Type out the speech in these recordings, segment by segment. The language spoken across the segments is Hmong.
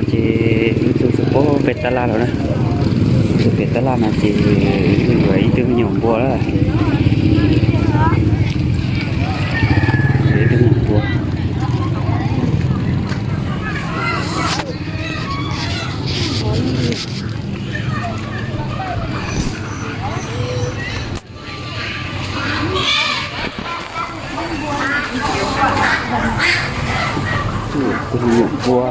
Ces wb tuaj txog pem tab laj lawm na. Tuaj pem tab laj no ces wb yuav ib tug me nyuam npua lawm. Ib tug me nyuam npua. Tus me nyuam npua.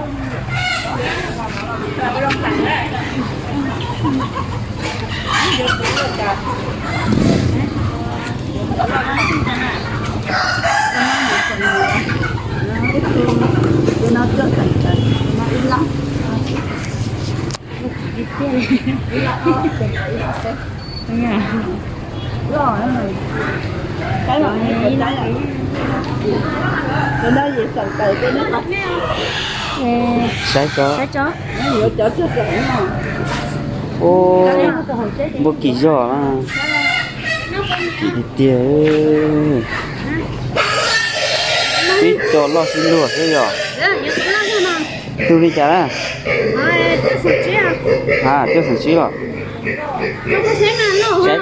Saib tso. Ub, npua kim zog na. Kim tiag tiag. Ib co loj sib luag xwb yom. Tus li cas na? Ha, coj xeem tsib los. Saib.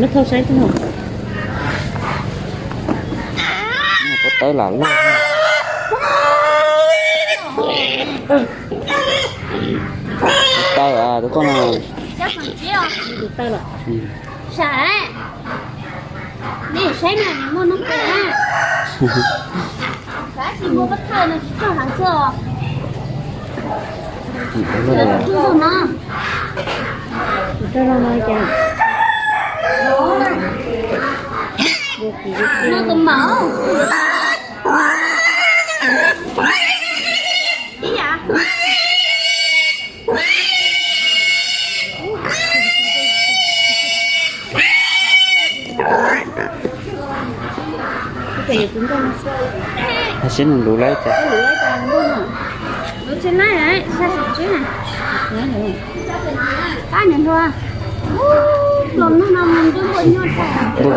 Neb thauj saib tib no. Pob tawb lam loj. Pob tawb tus koj no. Tus tawb los. Sam, nej saib na, nws muaj noob qes na. Xav tsis muaj pob thawj no tsis txog heev xwb os. Tus tawb no, tus tawb no no cas. No tus maum. Ib yam. Hais sib nug luv laib cas. Luv tsis laib, xya xeem tsib na. Qab niag hluas. Npua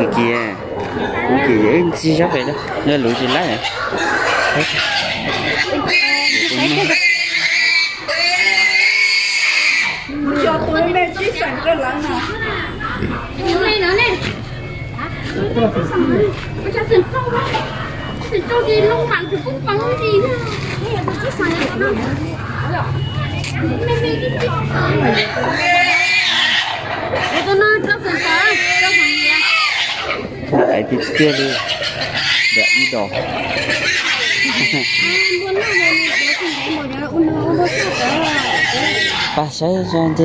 kim kim, npua kim kim txi sab pem, yog luv tsis laib. Ais tiag tiag li, ib dos. Pab saib ntse, npua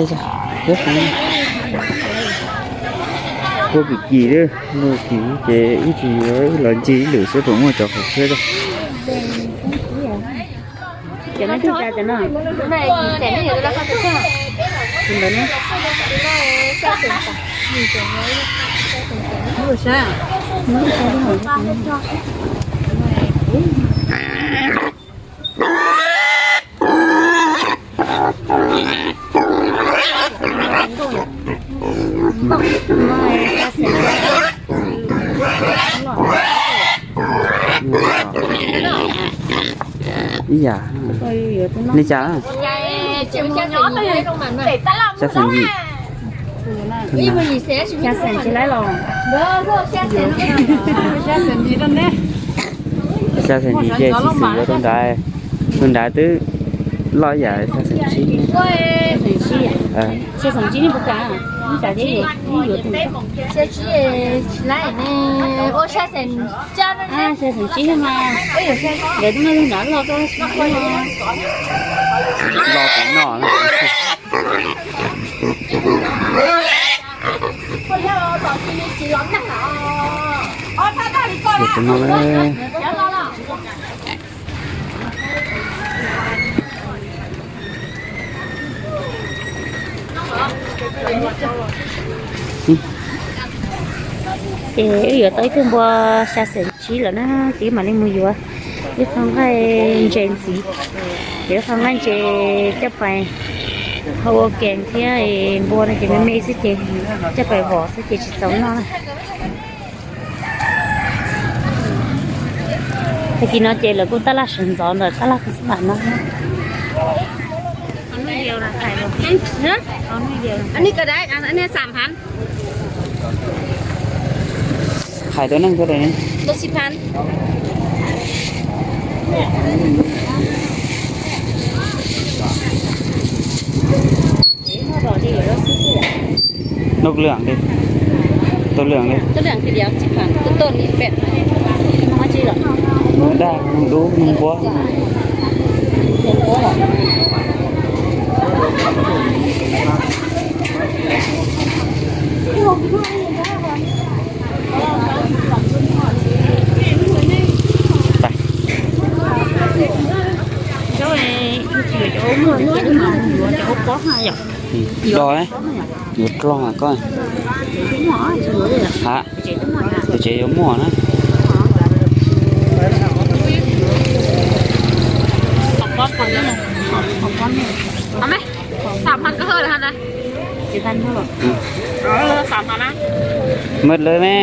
kim kim, npua kim ces wb tsis yuav, wb los ncig ib lwm seb puas muaj cov qhov tshiab. Cov no twb cas cov no? Tus ntawd ne? Muab saib. Ib yam li cas? Xya xeem yim. Xya xeem tsis laib los? Xya xeem yim ces tsis xwm yuav rau nrad, rau nrad twb loj ib yam xya xeem tsib. Xya xeem tsib, xya xeem tsib ne puas kam? Xya xeem tsib, xya xeem tsib mas nkawd twb muaj lub nrad loj koj. Loj tus no. Tus no. Ces wb yuav tau ib tug npua xya xeem tsib lawm na, ces wb mam li mus yuav ib qho nqaij ntses ntxiv, ces ib qho nqaij ntses coj pais Qhov ua kees thiab npua no ces me me xwb ces coj pais vom xwb ces tsis txaus noj na. Tag kis no ces lawv kuj tab laj sawv ntxov ntawm tab laj xwb mam no. Hais rau neeg thiab. Noj lwm li, tau lwm li. Noj daj, noj dub, noj npua. Do yuav dlog koj. Ha, tus tsev yuav muaj na. Mệt lắm me.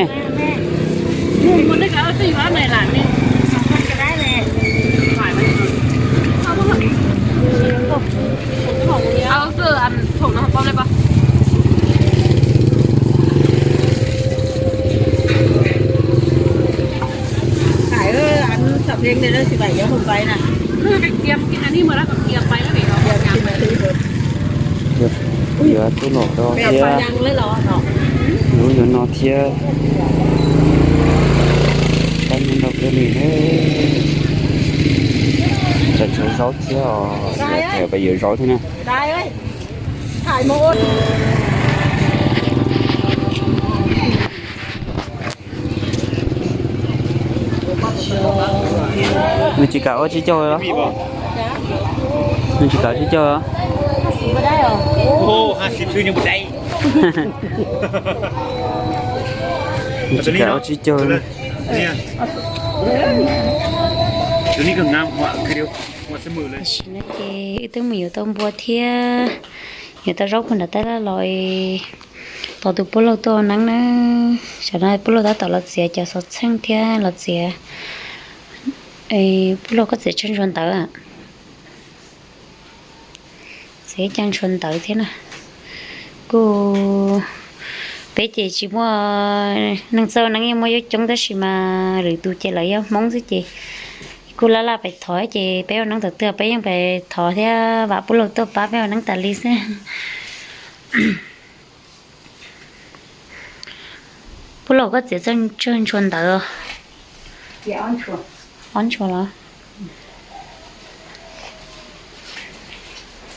Yuav tub los do thiab, lub yuav no thiab. Kab nyob nrog peb li, tsam tshuav zaub thiab os, peb yuav zaub thiab na. Nws tsis kam ua tsib caug los? Nws tsis kam tsib caug los? Nws tsis kam ua tsib caug. Tam sim no ces wb twb mus yuav tau npua thiab yuav tau zaub puag nram tab laj los, tos tus pub laug tuaj ua neeb na. Tam no pub laug tab tom los txiav cov xov txheej thiab los txiav, pub laug koj txiav tsawg ntsuag ntawv? Txiav ib co ntsuag ntawv thiab na. Kuj, peb ces tsis muaj neeg txawj ua neeb, yeej muaj coob coob tab sis mas lwm tus ces lawv yog Hmoob xwb ces kuj laj laj pais thov ces peb ua neeb thaum twg peb yeej pais thov thiab vam pub laug tuaj pab peb ua neeb tas li xwb. Pub laug koj txiav tsawg ntsuag ntawv? Ob ntsuag los?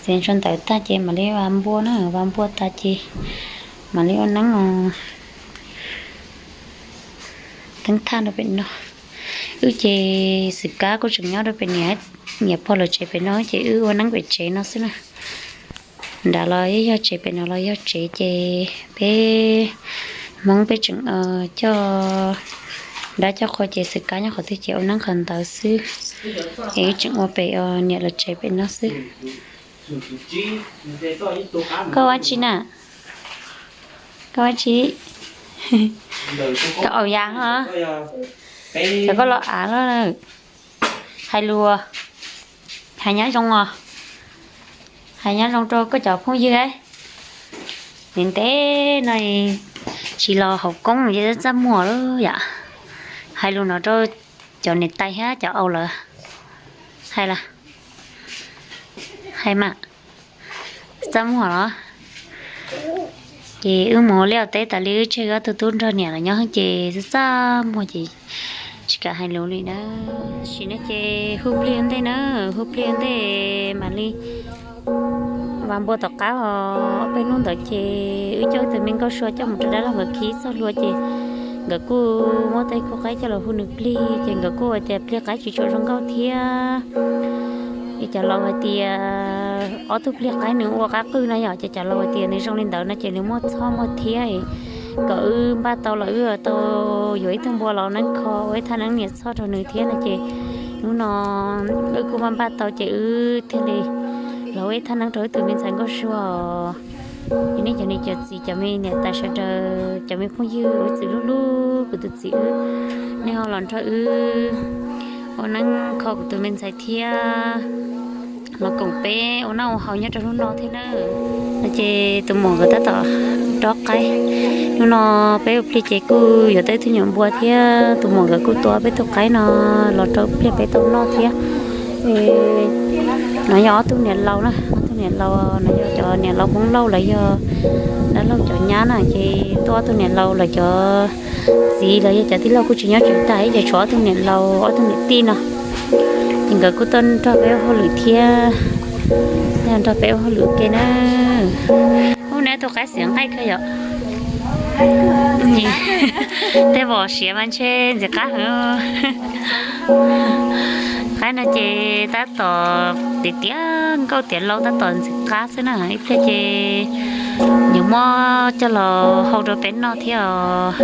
Txiav ntsuag ntawv tag ces mam li vas npua na, vas npua tas ces mam li ua neeb os. Teeb thaj rau pem no. Wb ces xwm kab kuj tseem nyob rau pem niam, niam pog lawv tsev pem no ces wb ua neeb pem tsev no xwb na. Nrad los yog tsev, pem no los yog tsev ces peb Hmoob peb tseem coj dab coj qhua ces xwm kab nyob qhov twg ces ua neeb qhov ntawd xwb. Es wb tseem ua pem niam lawv tsev pem no xwb. Koj ua tsi na? Koj ua tsi? Koj au ya ho? Cov koj los av los. Hais lus, hais nyob zoo os. Hais nyob zoo rau koj cov phooj ywg. Ntev ntev no tsis los haus koob ces txaj muag lawm yom. Hais lus no rau cov niam tais thiab cov au lawm. Hais lawm, hais mas, txaj muag los? Ces wb mus ua liaj ua teb tas li wb tseg ob tug tub nrog niam los nyob ces txaj muag ces tsis kam hais lus li na. Tam sim no ces hu plig ua ntej na, hu plig ua ntej mam li vas npua tom qab os. Ob peb hnub ntawd ces wb coj tus me nkauj sua coj mus rau dab laug nkawd khi txoj hlua ces nkawd kuj muab tej khub qaib coj los hu nws plig ces nkawd kuj hais tias plig qaib tsis tshua zoo nkauj thiab. Es cov laus hais tias ob tug plig qaib nws ua qab qwj no yom, ces cov laus hais tias nws zoo li ntawd no ces nws muaj txhob muaj thiab, kom wb npaj tau los wb tau yuav ib tug npua los neeb kho ua ib thaj neeb niam txhoj rau nws thiab no ces hnub no wb kuj npaj npaj tau ces wb thiaj li Los ua ib thaj neeb rau wb tus me ntxhais Nkauj Sua. Yog nej cov niam cov txiv, cov me niam tais sawv daws, cov me phooj ywg, ib txwm hlub hlub kuv tus txiv wb, nej ho los nrog wb ua neeb kho kuv tus me ntxhais thiab los koom peb ua noj ua haus nyob rau hnub no thiab na. No ces tus muam nkawd tab tom dob qaib. Hnub no peb ua pliag ces kuj yuav tau ib tug nyuam npua thiab tus muam nkawd kuj tua peb tug qaib no los rau pliag peb tau noj thiab. No yog ob tug niam laus na, ob tug niam laus no yog cov niam laus Hmoob Lauj los yog dab laug cov nyab na, ces tuaj ob tug niam laus lawv cov txiv los yog cov tij laug kuj tsis nyob tsev tag ib ces tshuav ob tug niam laus ob tug niam tij no. Ces nkawd kuj tuaj nrog peb ua hauj lwm thiab, nrog peb ua hauj lwm ua ke na. Ub, neb tus qaib xiav nqaij kawg yom. Tej vom siav mas ntshe ntxim qab heev. Qaib no ces tab tom tiav tiav nkauj tiav laus tab tom ntxim qab xwb na, ib pliag ces yuav muab coj los hau rau peb noj thiab os.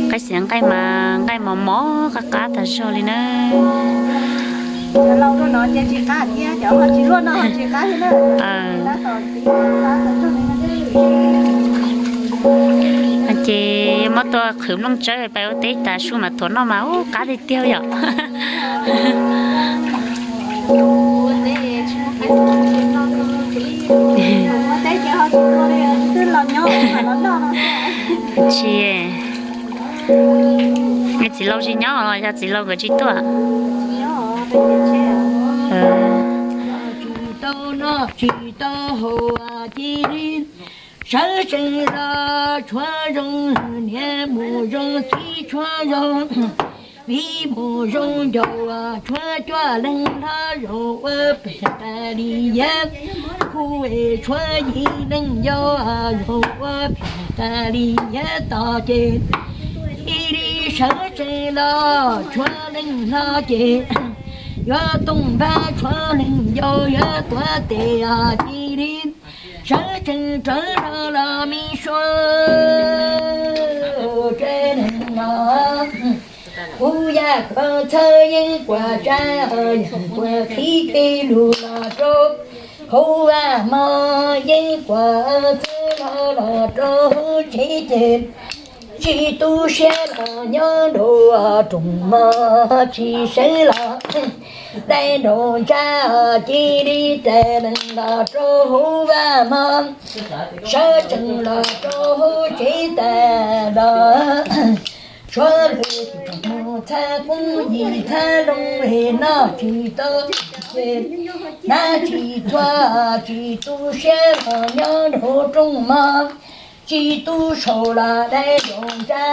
Qaib xiav nqaij mas nqaij mos mos qab qab tas zog li na. Ces muab tua qhwv nplooj tsawb pais ua teb tas su mas thuav noj mas ub qab tiag tiag yom. Tsis, txiv laus tsis nyob los yog txiv laus nkawd tsis tuaj? Tsis tau noj tsis tau haus cia li sawv tsees los tshuav zoo, niam mus zoo txiv tshuav zoo, viv mus zoo ncaus tshuav cuaj leeg hlob zoo ua phem tas li yam, kuv es tshuav yim leej yau zoo ua phem tas li yam tod ces cia li sawv tsees los tshuav leej hlob ces yuav tooj npab tshuav leej yau yuav tuav tes cia li sawv tsees rawv los los me sua tsev neeg no. Kuv yam koj txhawb yeeb kuas tsa, yam kuas qhib kev lug los rau hauv vaj mog, yeeb kuas txhawb los los rau hauv tsev ces tsis tu siab los nyob nraum rooj mog, tsis sawv los dai nraum ntsa cia li rais lees los rau hauv vaj mog, sawv tsees los rau hauv tsev tas los tshuav lwm tus mus txhaj qub yim txhaj loo es noj tsis tau ces hnav tsis txhua, tsis tu siab los nyob nraum rooj mog, tsis tu saum los dai nraum ntsa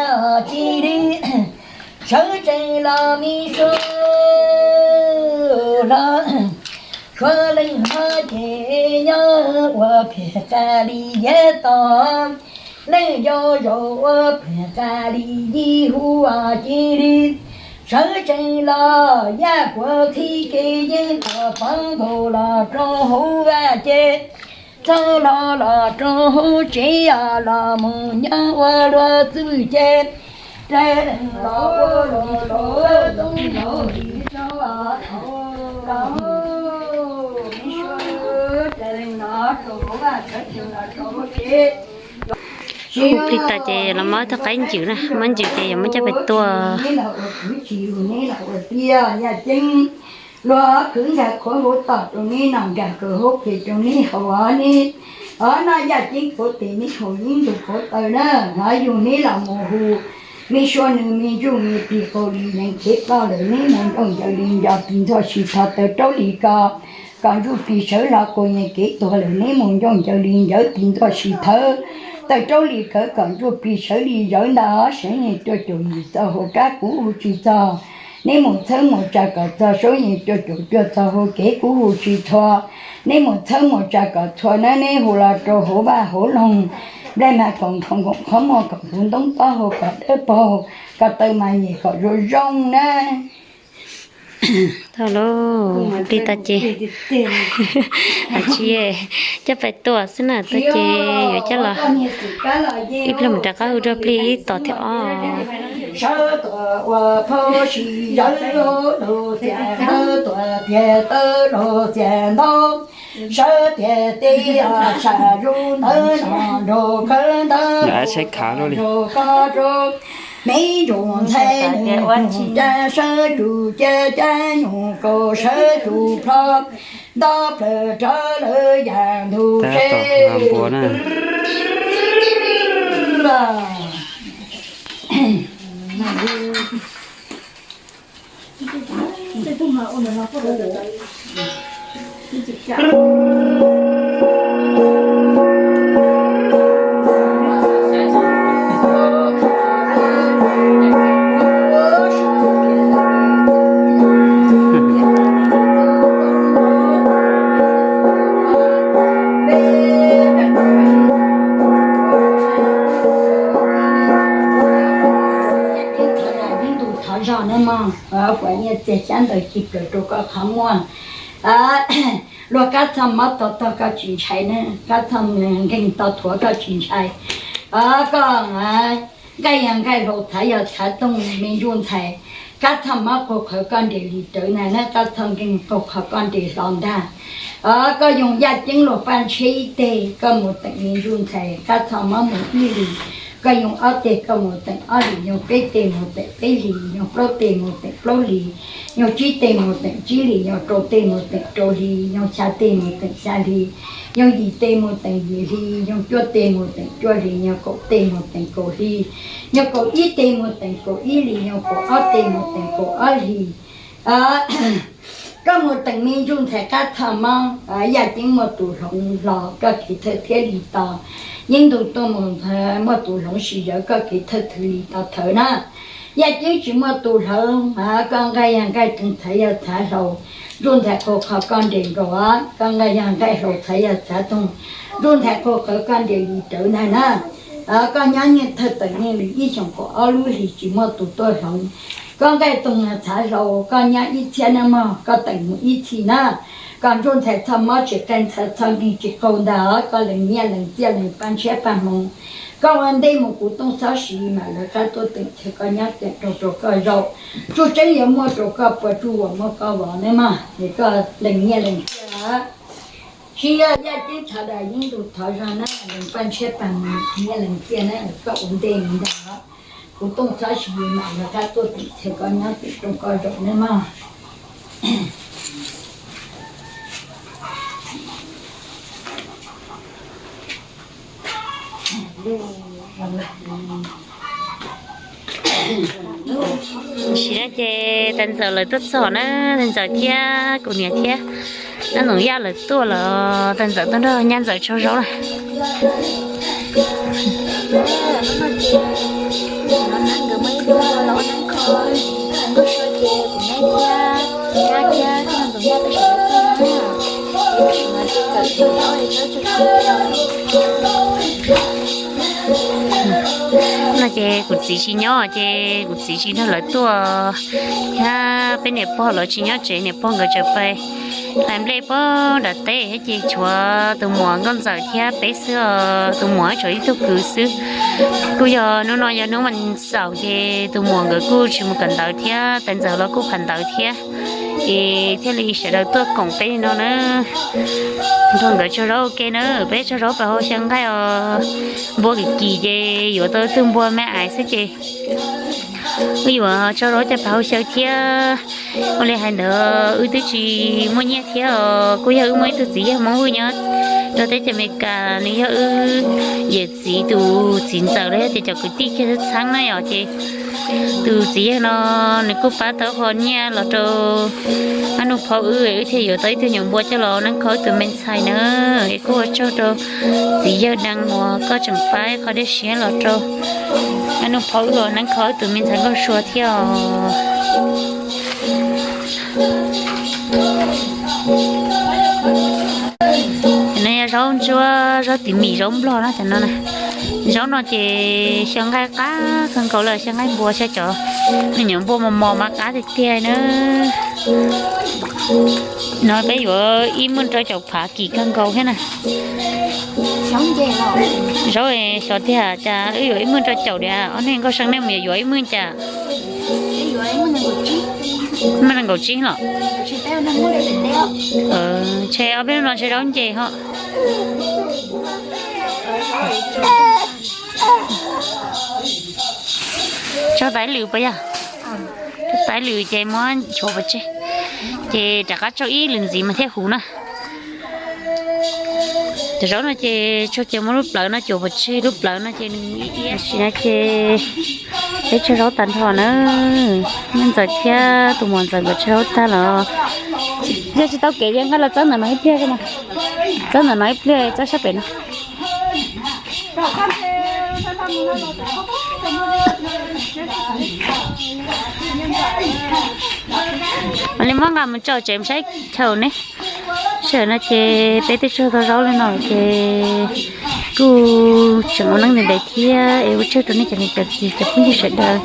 cia li sawv tsees los me sua los tshuav leej hlob ces nyob ua phem tas li yam tod, leej yau zaum ua phem tas li yim hu cia li sawv tsees los yam kuas qhib kev yeeb los pov nkaus los rau hauv vaj ces txhawb los los rau hauv tsev los mus nyob ua luag txwj ces rais lees los ua luag txwj los tau los rais lees los rau hauv vaj sawv tsees los rau hauv tsev. Hu plig tas ces los muab tus qaib ncws na, muab ncws ces yuav muab coj pais tua. Neb los ua kwv tsis yus, neb los ua tiag, yaj ceeb luag khwv nkag qhuav hauv tom rau neb noj, nkag kaws hauv phem rau neb haus, neb noj yaj ceeb qhuav tes, neb haus yeeb ncuj qhuav taw na. Hnov yus neb los mus hu me sua nws me ntsuj me plig qau li yees kev ploj lawm, neb mus ncooj ncaws li nco plig ntxuaj sib thov taws raub li ko kom ntsuj plig sawv los quas yees kev tuag lawm, neb mus ncooj ncaws li ncaws plig ntxuaj sib thov taws raub li kawv kom ntsuj plig sawv li zawv ntag. Seev yees cuaj caum yim txoj hauv kab kuv hu tsis txog, neb mus txhawb mus tsa kom txog. Saub yees cuaj caum cuaj txoj hauv kev kuv hu tsis txhua, neb mus txhawb mus tsa kom txhua na. Neb hu los rau hauv vaj hauv loog, nplaig mag kaus nkhaus nkoos qhov muag kom puv ntoob taub hau kom dawb paug, ko taw mas nyem kom zoo zoo na. Tau lauj, plig tau ces, a tsis, coj pais tuam xwb na, tau ces yuav coj los ib pliag mus rov qab hu rau plig ib tom thiab os. Sawv tuam ua phauj si zawv lug txias ntawv tuam tiag tawb lug txias ntawv, sawv tiag teb sab zuj ntawd no nrug khawb ntawd nrug koj rua, me ntsuj ntxhais nws nug ca sawv tsuj ca ca nyuj kaus sawv tsuj plho, nto plawg rov lawm yaam ntug seb. Yeeb ntus thov zog nawb mog, kuv nyiaj txiag xyab ntawv ci plaws rau koj qhov muag. Luag Kab Txhoj mob tog tog koj tsis ntshai na, Kab Txhoj nkeeg tog thuav koj tsis ntshai. Koj nqaij yog nqaij hlau, txhav yog txhav toog, me ntsuj ntxhais. Kab Txhoj mob qaug qhawv koj nres li rawv ntag na, Kab Txhoj nkeeg qaug qhawv koj nres hlo ntag. Koj yoo yaj ceeb luag paj ntsheb ib teg, koj mus teem me ntsuj ntxhais, Kab Txhoj mob mus ib hlis. Koj yoo ob teg, koj mus teem ob hlis, yoo peb teg mus teem peb hlis, yoo plaub teg mus teem plaub hlis, yoo tsib teg mus teem tsib hlis, yoo rau teg mus teem rau hlis, yoo xya teg mus teem xya hlis, yoo yim teg mus teem yim hlis, yoo cuaj teg mus teem cuaj hlis, yoo kaum teg mus teem kaum hlis, yoo kaum ib teg mus teem kaum ib hlis, yoo kaum ob teg mus teem kaum ob hlis. Koj mus teem me ntsuj ntxhais Kab Txhoj mob, yaj ceeb muaj tus hloov hlo koj kev thawj thiab li tos. Yeeb ntus tuaj mus muaj tus hloov si zawv koj kev thawj thwv li tos thawv na. Yaj ceeb tsis muaj tus hloov, koj nqaij yog nqaij toog, txhav yog txhav hlau. Ntsuj ntxhais qaug qhawv koj nres nkaus, koj nqaij yog nqaij hlau, txhav yog txhav toog. Ntsuj ntxhais qaug qhawv koj nres li rawv ntag na. Koj nyob nyiaj thawj tawm nyiaj li ib xyoos kaum ob lub hlis tsis muaj tus tuaj hloov. Koj nqaij toog txhav hlau, koj nyob ib txhiab na mog, koj teem mus ib txhis na. Kom ntsuj ntxhais Txhoj mob tsis qeeg, ntxhais Txhoj nkeeg tsis qaug ntag, koj lees nyiaj lees txiaj lees paj ntshiab paj hmoov. Koj ua ntej mus kuv Tooj Txhob Siv mam lawv qab tuaj teem thiab koj nyob teem rau rau koj zaum. Tsuj tseeb yuav muaj rau koj puas tsuj uas muaj koj vov ne mog, es koj lees nyiaj lees txiaj. Tsis yog yaj ceeb thov dag yeeb ntus thov zog na, lees paj ntshiab paj hmoov, nyiaj lees txiaj na, koj ua ntej mus ntag. Kuv Tooj Txhob Siv mam lawv qab tuaj teem thiab koj nyob teem rau koj zaum ne mog. Tam sim no ces tais ntxawm lawv tuaj txog na, tais ntxawm thiab kuv niam thiab Nab Ntxoov Yaj lawv tuaj los tais ntxawm tuaj nrog nyab ntxawm tsau zaub na. No ces kuv txiv tsis nyob ces kuv txiv tsis nrog lawv tuaj thiab, peb niam pog lawv tsis nyob tsev, niam pog nkawd tseem pais hlais nplej puag nram teb thiab ces tshuav tus muam Nkauj Ntxawm thiab peb xwb os, tus muam tshuav ib tug kwv xwb. Kuj yog hnub no yog hnub vas xaum ces tus muam nkawd kuj tsis mus kawm ntawv thiab, tais ntxawm los kuj khav ntawv thiab, es thiaj li sawv daws tuaj koom peb li no na. Nrog nkawd tsau zaub ua ke na, peb tsau zaub pab hauv xyaw nqaij os. Npua kim kim ces yuav tau ib tug npua me ais xwb ces wb yuav tsau zaub coj pab hauv xyaw thiab. Ua li hais ntawd wb twb tsis muaj nyiaj thiab os, kuj yog wb muaj ib tug txiv yawg Hmoob Hwj nyob rau teb chaws Amelikas, nws yog wb yawm txiv tus txiv ntxawm los yog tias cov kwv tij kiag xwb txheeb na yom. Ces tus txiv yawg no nws kuj pab tau qho nyiaj los rau Ab Nuj Phauj wb, wb thiaj yuav tau ib tug nyuam npua coj los nab kho wb tus me ntxhais na. Es kuj ua tsaug rau txiv yawg Nees uas koj tseem pab qhov dej siab los rau Ab Nuj Phauj wb los nab kho wb tus me ntxhais Nkauj Sua thiab os. Cov no yog zaub ntsuab, zaub tiv mis, zaub nplog na cov no na. Zaub no ces xyaw nqaij qab kawg nkaus lawm, xyaw nqaij npua, xyaw cov me nyuam npua mos mos mas qab tiag tiag na. No peb yuav ib mwj rau caum phav kim kawg nkaus thiab na. Zaub xyov tiag cas wb yuav ib mwj rau caum diam, ob neeg Nkauj See nej mus yuav ib mwj cas? Mwj nees nkaum tsib los? Ntshe ob peb no ntshe zaub nce ho. Tso taiv lwm puas yog? Taiv lwm ces muab nchuav pov tseg, ces rov qab tso ib lwm ntxiv mas thiaj huv na. Cov zaub no ces tso ces muab lub plawv no cuam pov tseg, lub plawv no ces nws ib ib si no ces peb tsawg zaub tag nrho na. Me ntxawm thiab tus muam ntxawm nkawd tsawg zaub tag los yog tsis tau kev ces nqa los txawb ntawm no ib pliag, txawb ntawm no ib pliag txawb sab pem no. Li muab nqa mus tso tsev saib chaw ne. Sij hawm no ces peb twb tsaug tau zaub li no ces kuj tseem ua neeb ntev ntev thiab es ua tsaug rau nej cov niam cov txiv cov phooj ywg sawv daws,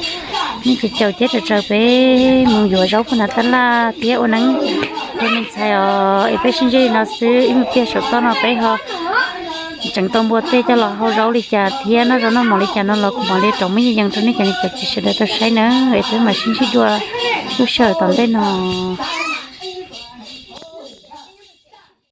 nej cov caum thiab raws raws peb mus yuav zaub puag nram tab laj thiab ua neeb rau me ntxhais os. Es peb sib ntsib li no xwb, ib pliag saum toj no peb ho tseem tau npua tej coj los hau zaub li cas thiab noj zaub noj mov li cas no los kuv mam li rov muab yees rau nej cov niam cov txiv sawv daws tau saib nawb. Es peb mam sib ntsib dua lub sij hawm tom ntej no.